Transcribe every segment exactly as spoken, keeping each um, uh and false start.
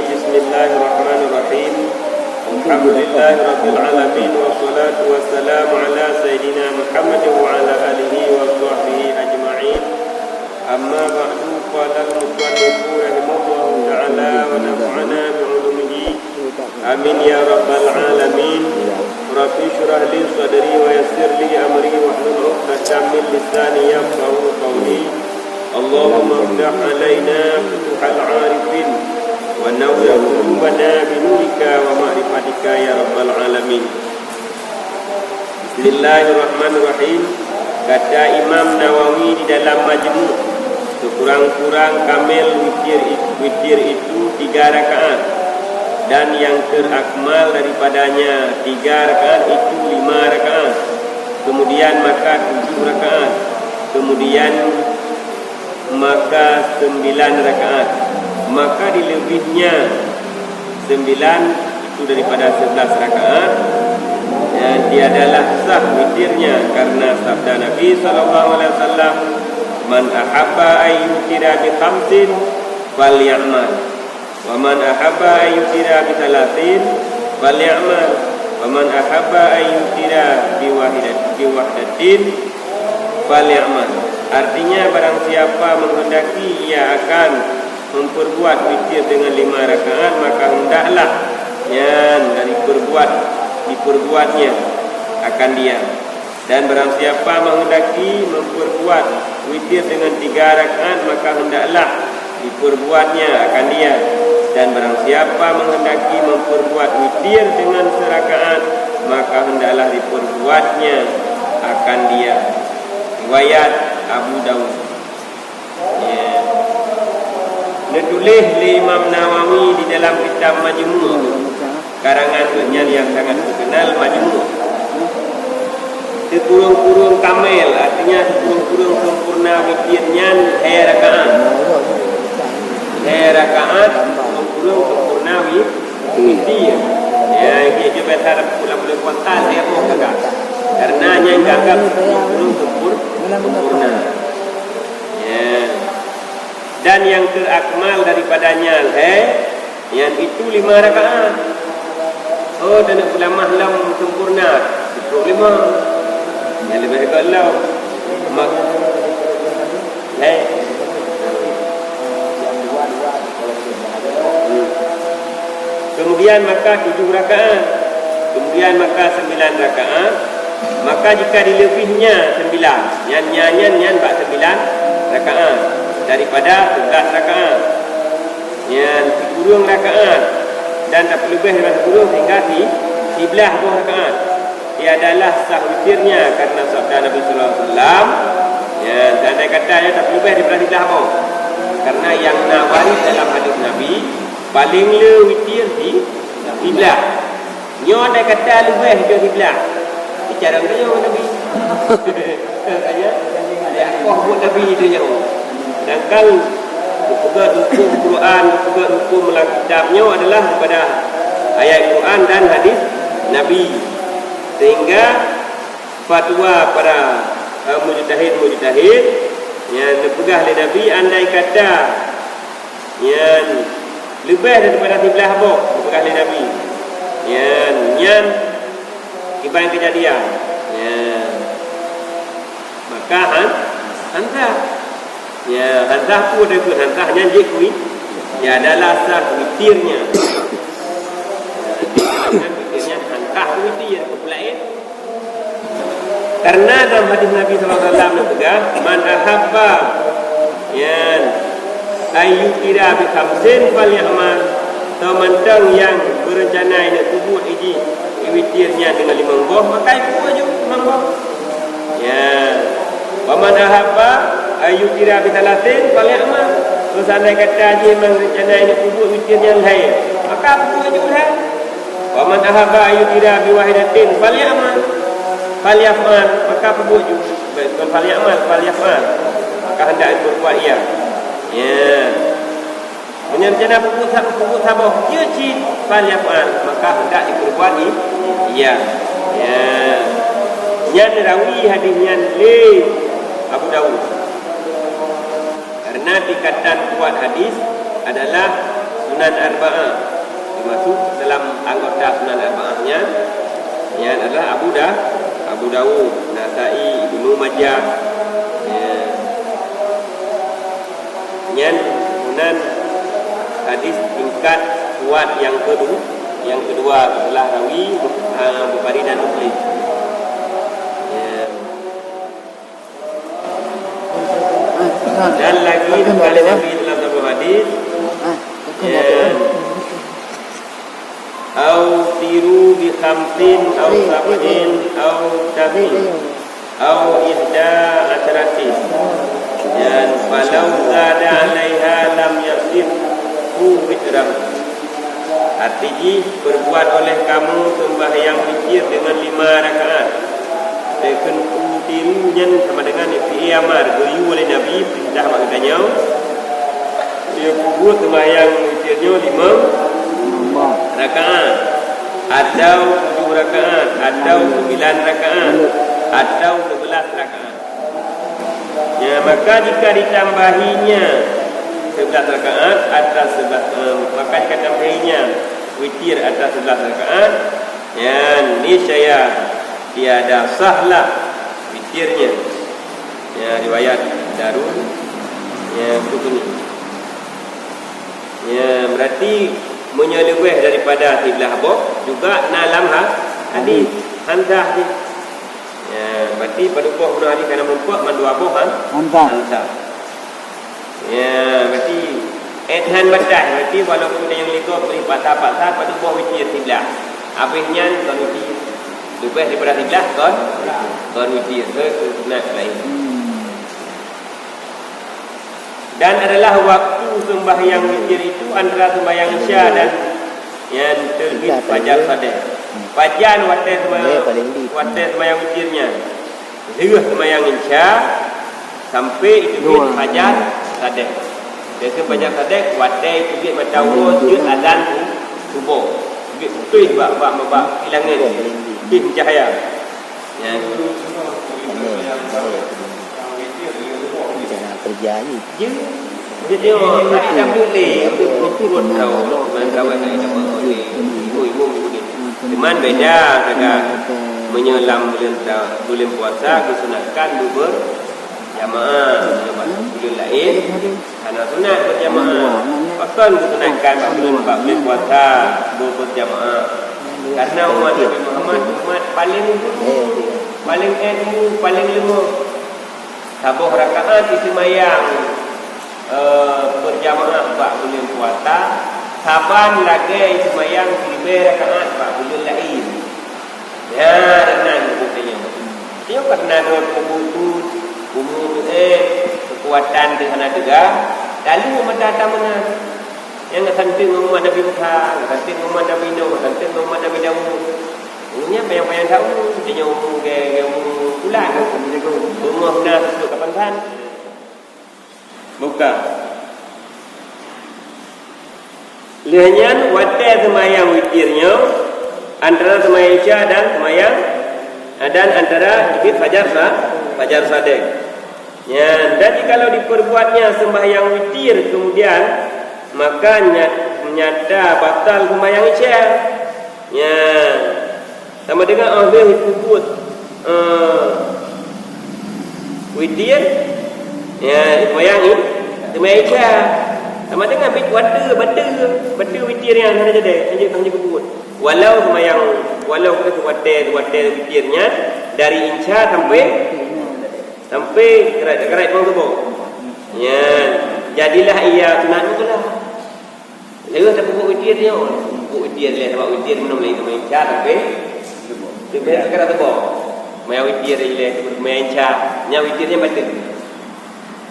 Bismillahirrahmanirrahim. Alhamdulillahirabbil alamin, wassalatu wassalamu ala sayyidina Muhammadin wa ala alihi wa sahbihi ajma'in. Amma ba'du, qala al-musannifu rahimahullahu ta'ala wa nafa'ana bi ulumihi. Amin ya rabbal alamin. Rabbi shrah li sadri wa yassir li amri wahlul 'uqdatam min lisani yafqahu qawli. Allahumma iftah alaina futuhal arifin wa nawwir qulubana bi nurika wa ma'rifatika ya rabbal alamin. Bismillahirrahmanirrahim. Kata Imam Nawawi di dalam Majmu', sekurang-kurang kamel witir, witir itu tiga rakaat, dan yang terakmal daripadanya tiga rakaat itu lima rakaat, kemudian maka tujuh rakaat, kemudian maka sembilan rakaat, maka dilebihnya sembilan itu daripada sebelas rakaat, dan tiadalah sah witirnya karena sabda Nabi sallallahu alaihi wasallam, "Man ahabba an yutira bi khamsin falya'mal, wa man ahabba an yutira bi thalathin falya'mal, wa man ahabba an yutira bi wahidat-, bi wahdatin falya'mal." Artinya, barang siapa menghendaki ia akan memperbuat witir dengan lima rakaat, maka hendaklah nyan dari perbuat, diperbuatnya akan dia. Dan barang siapa menghendaki memperbuat witir dengan tiga rakaat, maka hendaklah diperbuatnya akan dia. Dan barang siapa menghendaki memperbuat witir dengan serakaat, maka hendaklah diperbuatnya akan dia. Riwayat Abu Daud. Ya. Neutuléh lé Imam Nawawi di dalam kitab Majmu', karangan geuhnyan nyang sangat teukeunal, Majmu'. Sikureueng-kureueng kamel, artinya sikureueng-kureueng sempurna witir nyan lhèe rakaat. Lhèe rakaat sikureueng-kureueng sempurna wi-, witir. Ya, jih biasa dalam buleuen kuartal, lhèe boh gagah. Karena nyan gagah sikureueng-kureueng sempur-, sempurna. Ya. Dan yang terakmal daripadanya lhèe, nyan itu lima rakaat. Oh, taneuk peulamah lom sempurna, sikureueng lima. Nyan leubeh gèt lom. Mak-, lhèe. Hmm. Kemudian maka tujuh rakaat, kemudian maka sembilan rakaat, maka jika dilebihnya sembilan, nyan, nyan, nyan, nyan bak sembilan rakaat daripada sebelas rakaat, nyan sikureueng rakaat, dan tapeuleubeh daripada sikureueng sehingga si-, siblaih boh rakaat. Tiadalah sah witirnya karena sabda Nabi sallallahu alaihi wasallam. Ya, andai kata nyan tapeuleubeh daripada siblaih boh. Karena nyang na waréh dalam hadis Nabi, paleng le witir di siblaih. Nyoe andai kata leubeh di siblaih. Bicara nyoe Nabi. Katanya, ya, oh, buat Nabi itu nyoe. Sedangkan geupeugah huköm Quran, geupeugah huköm lam kitab nyoe adalah daripada ayat Quran dan hadis Nabi. Sehingga fatwa para, eh, mujtahid-mujtahid nyang neupeugah lé Nabi, andai kata nyan leubeh daripada siblaih boh neupeugah lé Nabi, nyan, nyan kiban keujadian. Nyan. Maka han-, han sah. Ya, han sah peue teuh han sah nyan jeuet kui. Ya, adalah sah witirnya. Witirnya han sah witir, keu peue laén. Karena dalam hadis Nabi sallallahu alaihi wasallam neupeugah, "Man ahabba, yan, ayyutira bi khamsin falya'mal." Soe mantong nyang beurencana neuk peubuet jih witir nyan deungon limong boh, maka ipeubuet ju limong boh. Ya. Wa man ahabba ayyutira bi thalathin falya'mal. Soe seandai kata jih memang rencana neuk peubuet witir nyan lhèe, maka peubuet ju lhèe. Wa man ahabba ayyutira bi wahidatin falya'mal, falyaf'al, maka peubuet ju. Bukan falya'mal, falyaf'al. Maka hendak berbuat ia. Ya. Meunyoe rencana peubuet sa-, peubuet saboh, jeuet cit, falyaf'al, maka hendak diperbuat i-, ia. Ya. Nyan rawi hadis nyan lé Abu Daud. Karena tingkatan kuat hadis adalah Sunan Ar- Arba'ah. Termasuk dalam anggota Sunan Arba'ah nyan, nyan adalah Abu Da-, Abu Dawud, Nasai, Ibnu Majah. Ya. Nyan meunan hadis tingkat kuat yang kedua, yang kedua setelah rawi, ah, Bukhari dan Muslim. Ya. Dan lagi kata Nabi dalam satu hadis, ya, "Autiru bi khamsin au sab'in au tasin au ihda asyaratin." Dan, "Falau zada 'alaiha lam yasihhu witrahu." Arti jih, perbuat oleh kamu sembahyang witir dengan lima rakaat. Teukheun utiru nyan sama dengan fi'il amar, geuyue oleh Nabi, peurintah bak geutanyoe. Yue peubuet sembahyang witir nyoe lima rakaat, atau tujuh rakaat, atau sembilan rakaat, atau sebelas rakaat. Ya, maka jika ditambahinya sebelas rakaat atas sebelas, eh, maka jika ditambahinya witir atas sebelas rakaat, ya, niscaya tiada sahlah witirnya. Ya, riwayat Darul, ya, Qutni. Ya, berarti meunyoe leubeh daripada siblah boh juga na lam ha-, hadis, han sah jih. Ya, berarti padub boh bunoe hari kana meurumpok mandua boh, ha? Mantap. Mantap. Ya, berarti, eh, han batas. Berarti walaupun nyang lego bri paksa-paksa, padub boh witir siblah. Habis nyan kon witir. Leubeh daripada siblah kon, kon witir. Ke sunat lain. Hmm. Dan adalah waktu sembahyang witir itu antara sembahyang Isya dan yang terbit fajar sadek. Pajan watèe sema-, watèe sembahyang witir nyan. Lheueh sembahyang Isya sampai terbit fajar sadek. Biasa fajar sadek watèe terbit mata uroe jeuet azan suboh. Terbit putih bak, bak, bak langèt. Putih cahaya. Ya. Cara kerja ni. Ya. Jadi, oh, tak ada boleh untuk turun tahu, kawan-kawan nak dapat boleh. Ibu-ibu boleh. Cuman beda, kata, meunyoe lam buleuen ta-, buleuen puasa, geusunatkan berjamaah. Buleuen laén, hana sunat berjamaah. Pakon geusunatkan bak buleuen, bak buleuen puasa, berjamaah? Karena umat Nabi Muhammad umat paling dulu, paling ilmu, paling leumoh. Saboh rakaat iseumayang, eh, berjamaah bak buleuen puasa, saban lagèe iseumayang siribèe rakaat bak buleuen laén. Ya, reunan buku nyoe. Nyoe karena droe peubuet, umu tu'en, keukuatan teuh hana teuga, lalu mata tameunan. Nyang geusanteuk ngon umat Nabi Musa, geusanteuk ngon umat Nabi Nuh, geusanteuk ngon umat Nabi Daud. Nyan panyang-panyang taun, tanyoe umu ge-, ge-, umu bulan. Beungoh na seupôt kapan san. Buka. Lheueh nyan, watèe seumayang witir nyoe, antara seumayang Isya dan seumayang, dan antara terbit fajar sa-, fajar sadek. Nyan, dan jikalau diperbuatnya sembahyang witir kemudian, maka nya-, nyata batal sembahyang Isya. Nyan. Sama dengan oh lheueh peubuet, eh, witir, ya, sembahyang ni, sembahyang Isya. Sama dengan bit watèe, batèe, batèe witir nyan hana jadi, hana, hana peubuet. Walau sembahyang, walau watèe, watèe witir nyan dari Isya sampai, sampai gerai, gerai suboh. Nyan, jadilah ia sunat mutlak. Lheueh tapeubuet witir nyoe, peubuet witir lé, sabab witir meunang lé teuma Isya, tapi leubeh seukara teuboh. Maya witir lé, maya Isya, nyan witir nyan bateue.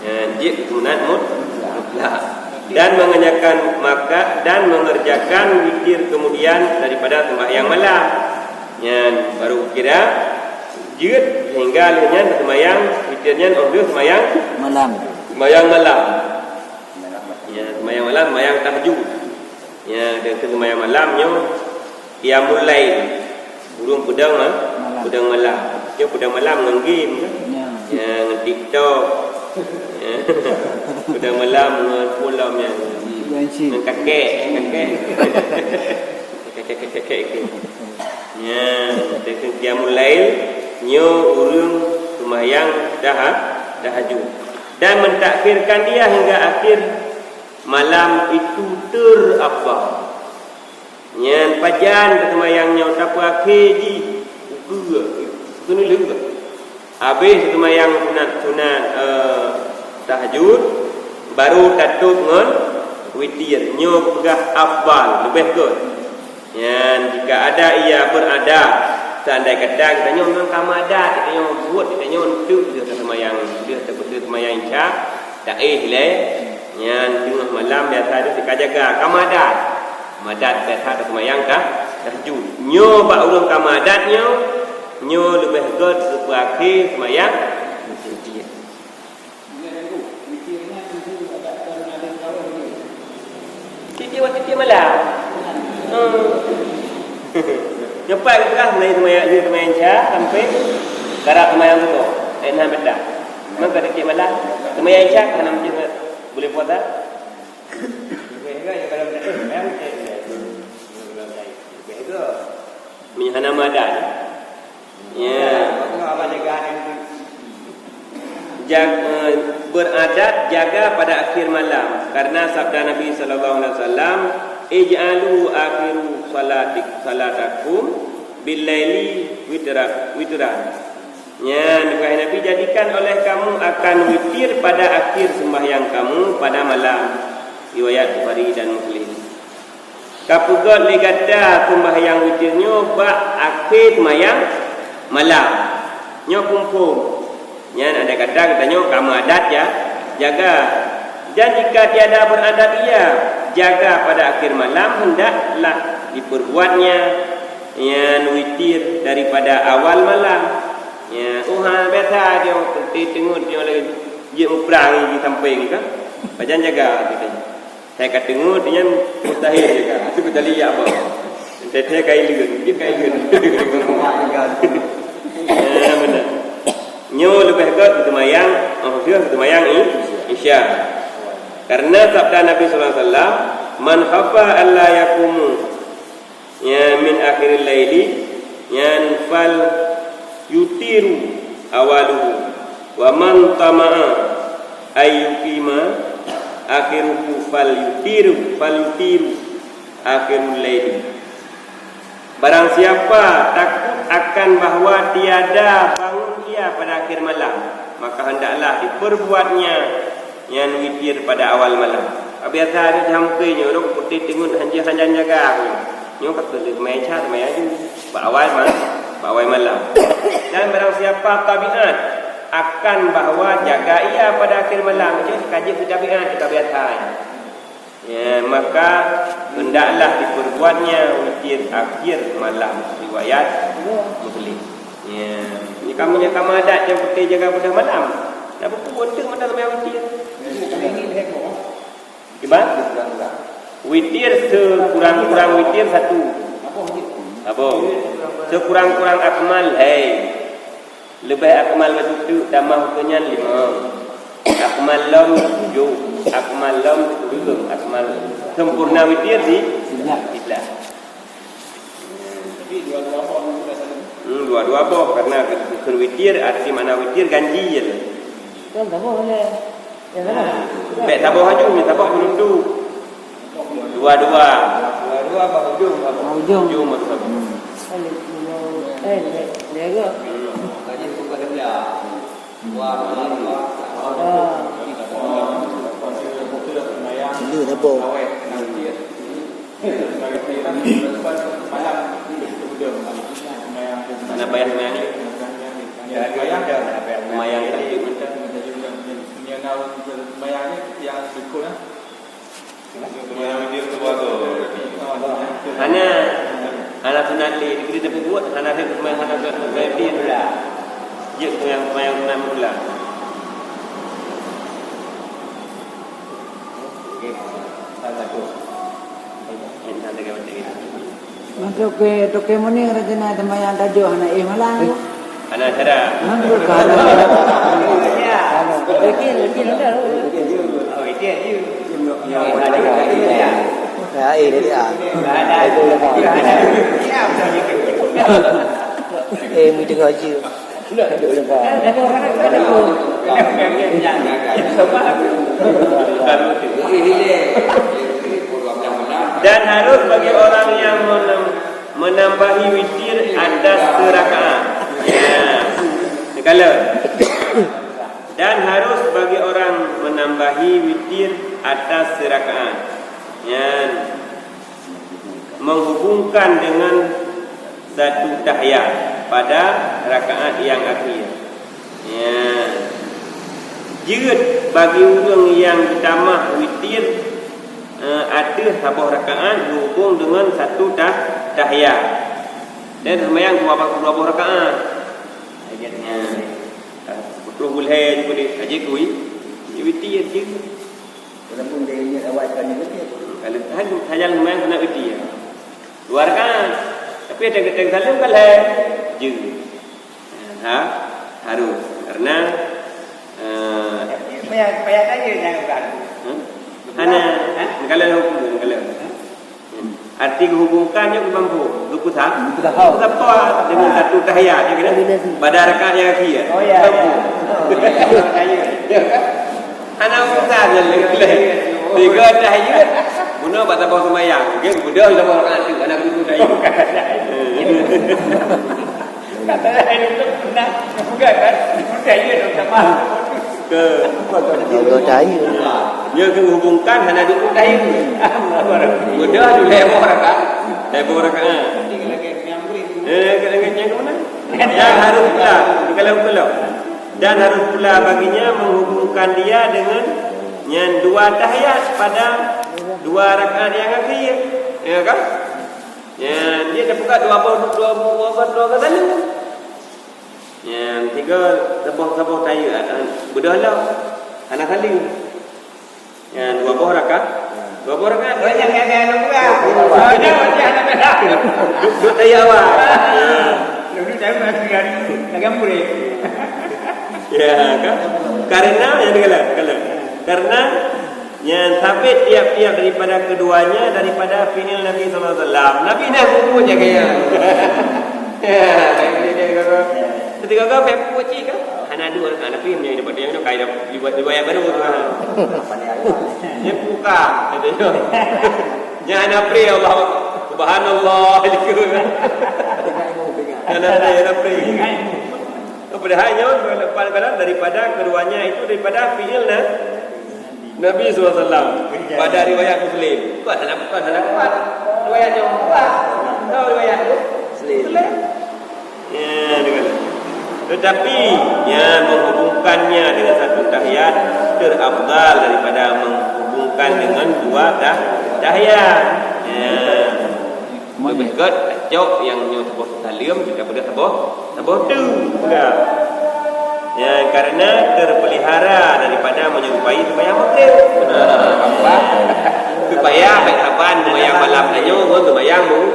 Ya, jeuet keu sunat mut-, mutlak. Dan mengerjakan maka, dan mengerjakan witir kemudian daripada sembahyang malam. Nyan baru kira jeuet sehingga lheueh nyan seumayang witir nyan oh lheueh seumayang malam. Seumayang malam. Ya, seumayang malam, seumayang tahajud. Ya, dan seumayang malam nyoe qiyamul lail. Ureueng peudong, ha? Malam. Peudong malam. Nyoe peudong malam ngon game, kan? Ya. Ya, ngon TikTok. Ya. Peudong malam ngon pulam, ya. Yang cik. Ngon kakek, kakek. Kakek, kakek, kakek, kakek. Ya, dari qiyamul lail, nyoe ureueng seumayang taha-, tahajud. Dan mentakhirkan dia hingga akhir malam itu terafdal. Nyan pajan seumayang nyoe tapeuakhé jih, ukeue, ukeue lheueh. Habéh seumayang sunat, sunat, eh, tahajud, baru tatôb ngon witir. Nyoe peugah afdal, leubeh gét. Nyan jika ada ia beradab, seandai kata geutanyoe memang ka meuadat, geutanyoe buet, geutanyoe enteuk lheueh taseumayang, lheueh tapeuseuk seumayang Isya, taéh lé. Nyan teungoh malam biasa lheueh ka jaga, ka meuadat. Meuadat biasa taseumayang tah-, tahajud. Nyoe bak ureueng ka meuadat nyoe, nyoe leubeh gét geupeuakhé seumayang. Tiep-tiep waktu tiep malam. Hmm. Nyoe pat geupeugah mulai seumayang, seumayang Isya sampai karab seumayang suboh. Eh, enam petang. Maka tiep malam. Seumayang Isya hana mungkin boleh puasa. Meunyoe hana meuadat. Ya. Jag-, eh, beradat jaga pada akhir malam, karena sabda Nabi sallallahu alaihi wasallam, "Ij'alu akhiru salatik-, salatakum bil laili witra-, witran." Nyan, wahai Nabi, jadikan oleh kamu akan witir pada akhir sembahyang kamu pada malam. Riwayat Bukhari dan Muslim. Ka peugét lé gata seumbahyang witir nyoe bak akhé seumayang malam. Nyoe phôm-phôm. Nyan andai kata geutanyoe ka meuadat ja-, jaga. Dan jika tiada beradat ia jaga pada akhir malam, hendaklah diperbuatnya nyan witir daripada awal malam. Ya, oh, ha, biasa dia putih tengut dia lagi. Dia muprang di samping kan. Pajan jaga gitu. Hai ka teungeut nyan mustahil juga. Itu kecuali ya apa? Tete kai leuen, dia kai leuen. Ya, benar. Nyoe leubeh gét seumayang, oh, dia seumayang i-, Isya. Karena sabda Nabi sallallahu alaihi wasallam, "Man khafa alla yaqumu, ya, min akhiril laili, yan fal yutiru awaluhu, wa man tama'a ay yuqima akhiruhu fal yutiru, fal yutiru akhirul laili." Barang siapa takut akan bahwa tiada bangun ia pada akhir malam, maka hendaklah diperbuatnya nyan witir pada awal malam. Biasa ada jam ke nyoe, rok putih tengut hanja-hanja jaga aku. Nyoe ka keuh lheueh meuaja, meuaja. Bak awal ma-, bak awal malam. Dan barang siapa tabiat akan bahwa jaga ia pada akhir malam, itu ka jeuet keu tabiat, ka biasa. Ya, maka hendaklah diperbuatnya witir akhir malam. Riwayat Muslim. Ya, ni kamu nyang ka meuadat nyang putih jaga pada malam. Nak buku bontek mata sama witir. Kiban? Witir sekurang-kurang witir satu. Apa? Sekurang-kurang akmal, hai. Leubeh akmal bak tuteuk tamah ukeue nyan lima. Akmal lom tujoh, akmal lom sikureueng, akmal sempurna witir di sibelah. Hmm, dua-dua boh, karena bukan witir, arti makna witir ganjil. Kan tak boleh. Bèk saboh aju, meusaboh meunundu. Dua-dua. Dua-dua bak ujong. Bak ujong. Ujong baru saboh. Hmm. Eh, lé-, lé-, lé-, lé-, Dua. Dua saboh. Mana bayar semayang ni? Semayang tahajud macam. Semayang ni yang ikut lah. Hana, hana sunat lé, dibri teupeubuet, hana lé teupeubuet, hana sunat lé. Jeuet teupeubuet, teupeubuet sunat meugulang. Okey, salah satu. Insan tegak batik gitu. Masuk ke Toke Mone, rencana sembahyang tahajud anak eh malam. Anak cara. Masuk ke anak. Ya. Mungkin, mungkin ada. Oh, itu. Ya, eh, dari A. Eh, mui teungoh jeuet. Dan harus bagi orang yang menem-, menambahi witir atas serakaat. Ya. Sekali. Dan harus bagi orang menambahi witir atas serakaat. Ya. Menghubungkan dengan satu tahiyat pada rakaat yang akhir. Ya. Jeuet bagi ureuëng nyang geutamah witir, eh, ateueh saboh rakaat geuhubung dengan satu tah-, tahiyat. Dan seumayang dua boh, dua boh rakaat. Ya. Pukul lhèe jeuet, aja kui. Witir jeuet. Walaupun dia ingat awak tadi betul. Kalau tahan, sajan lumayan kena uji, ya. Dua rakaat. Tapi teng-teng saleuem kan lhèe. Jeuet. Ha? Harus. Karena, eh, payah, payah tanya jangan kan. Hmm? Hana, ha? Kalau hukum, kalau. Arti geuhubungkan nyoe geumampu, geupeusah. Geupeusah. Geupeusah dengan satu tahiyat, ya kan? Kombinasi. Pada rakaat yang akhir. Oh, ya, ya. Mampu. Ya, kan? Hana urusan nyan lé. Tiga tahiyat. Guna bak tabang sembahyang. Okey, mudah lah orang tu. Hana guru tahiyat. Kata lain untuk pernah bukan kan? Tahiyat sama. Ke. Tiga tahiyat. Dia geuhubungkan hana dua tahiyat. Mudah tu lhèe boh rakaat. Lhèe boh rakaat. Eh, lagèe nyang ke mana? Dan harus pula, kalau-kalau. Dan harus pula baginya menghubungkan dia dengan nyan dua tahiyat pada dua rakaat yang akhir. Ya kan? Ya, dia dah buka dua boh, dua boh, dua boh, dua boh saleuem. Ya, tiga saboh-saboh tahiyat, ah, beudôh lom. Hana saleuem. Ya, dua boh rakaat. Dua boh rakaat. Oh, jangan ada yang lupa. Dua boh. Oh, jangan, jangan ada. Duduk, duduk tahiyat awal. Duduk tahiyat awal, tiga hari. Agak murid. Ya, kan? Karena, ya, dengarlah, dengarlah. Karena nyan sabit tiap-tiap daripada keduanya daripada fi'il Nabi sallallahu alaihi wasallam. Nabi dah kumpul jaga ya. Ya, ketika kau payah kuci kan? Hana dua, hana payah punya dapat dia kai dah dibuat riwayat baru tu. Dia buka, kata dia. Dia hana pray Allah. Subhanallah, gitu. Hana pray, hana pray. Padahal nyoe lepas daripada keduanya itu daripada fi'il na-, Nabi sallallahu alaihi wasallam. Pada riwayat Muslim. Bukan salah, bukan salah kuat. Riwayat nyoe kuat. Tahu riwayat tu? Muslim. Muslim. Ya, dengan. Tetapi, ya, menghubungkannya dengan satu tahiyat terafdal daripada menghubungkan dengan dua tah-, tahiyat. Ya. Leubeh gèt cok nyang nyoe saboh saleuem, kita beudah saboh, saboh tu. Peugah. Ya, karena terpelihara daripada menyerupai sembahyang maghrib. Nah, nampak? Supaya bèk saban sembahyang malam tanyoe, ngon sembahyang mu-,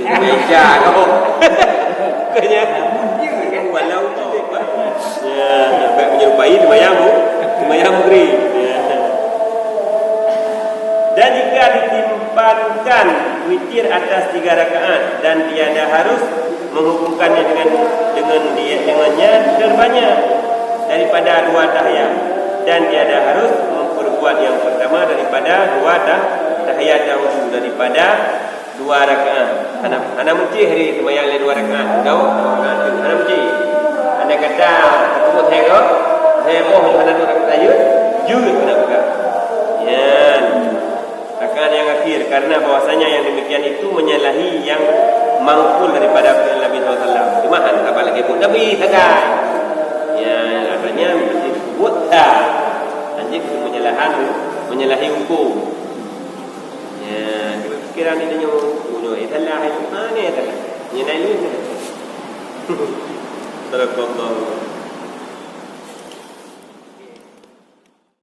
Isya kau. Bukannya, walau tu, ya, bèk menyerupai sembahyang mu-, sembahyang maghrib. Ya. Dan jika disimpankan witir atas tiga rakaat dan tiada harus menghubungkannya dengan, dengan dia, dengannya terbanyak daripada dua tahiyat dan tiada harus memperbuat yang pertama daripada dua tah-, tahiyat dahulu daripada dua rakaat. Hana, hana meusti hari sembahyang lé dua rakaat. Tau? Dua rakaat tu. Hana meusti. Andai kata, teupeubuet lhèe boh, lhèe boh hana dua rakaat, jeuet, jeuet keuneuk peugah. Nyan. Rakaat yang akhir, karena bahwasanya yang demikian itu menyalahi yang mangkul daripada Nabi sallallahu alaihi wasallam. Cuma hana saban lagèe buet Nabi sagai. Ya, artinya mesti buet dah. Anjing itu menyalahan, menyalahi hukum. Ya, cuba pikiran dia tanya, "Oh, nyoe eh salah, eh, mana eh salah?" Nyan lain. Sadaqallah.